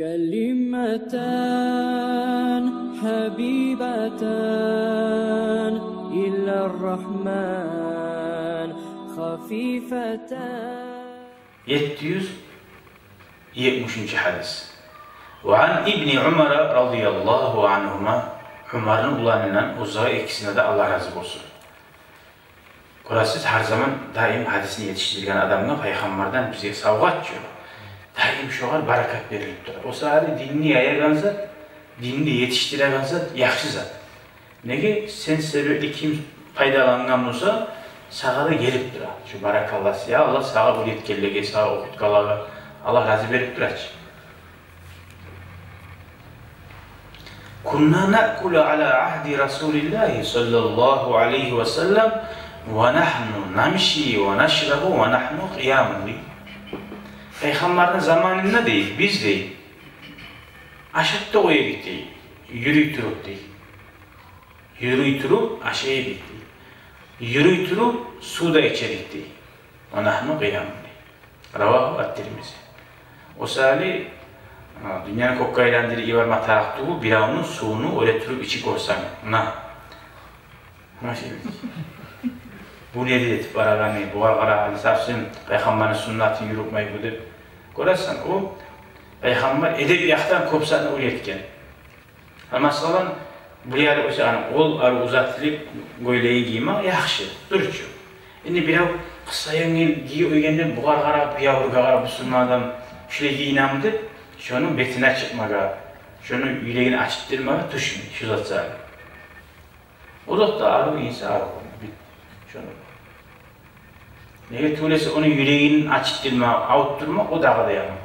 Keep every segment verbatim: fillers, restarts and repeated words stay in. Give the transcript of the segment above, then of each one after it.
كلمتان حبيبتان إلى الرحمن خفيفتان. Етти юз етмишинчи гьадис. وعن ابن عمر رضي الله عنهما. Умарны уланындан, оьзлеге экисине де Аллагь рази болсун. Гёресиз, гьар заман даим гьадисни етишдирген адамгъа пайхаммардан бизге савгъат чы. Даим шогъар баракат берилип тура. О саялы динни яягъан зат, динни етишдиреген зат яхшы зат. Неге? Сен себепли ким пайдалангъан болса, сагъа да гелип тура. Шу баракалла, я Аллагь, сагъа бу етгенлеге, сагъа охутгъанлагъа Аллагь рази берип тура чы. كنا نأكل على عهد رسول الله صلى الله عليه وسلم ونحن نمشي ونشرب ونحن قيام, дей. Пайхаммарны заманында, дей, биз, дей, ашап да къоя эдик, дей, юрюй туруп, дей. Юрюй туруп ашай эдик, дей. Юрюй туруп сув да иче эдик, дей. ونحن قيام, дей. رواه الترمذي. О саялы, а, дюньяны кёкге айландырып йиберме тарыкъ тюгюл биревню сувну оьре туруп ичип гёрсенг. Муна. Муна шо. Бу не деп барагъаны, бугъар къара, гьали совсем пайхаммарны суннатын юрютмей бу деп. Гёресен, о пайхаммар эдеп якъдан кёп затны уьйретген. Гьа, масала, булай оьзю, ана, къол арив узатылып, гёйлегин гиймек яхшы, дюр чю. Энди бирев къысгъа янгын гийип гелгенде, бугъар къарап, бу явругъа къарап, бусурман адам шулай гийинеми деп, шону бетин ачытмагъа, шону юрегин ачытдырмагъа тюшмей, шу зат саялы. О зат да арив гийинсе, арив болур. Бит. Шону. Неге тюгюл эсе, ону юрегин ачытдырма, авуртдурма, о дагъы да яман.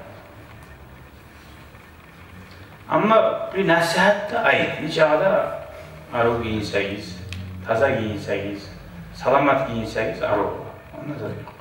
Амма бир насигьат да айт, нечакъы да арив гийинсегиз, таза гийинсегиз, саламат гийинсегиз, арив болур. Онда зат ёкъ.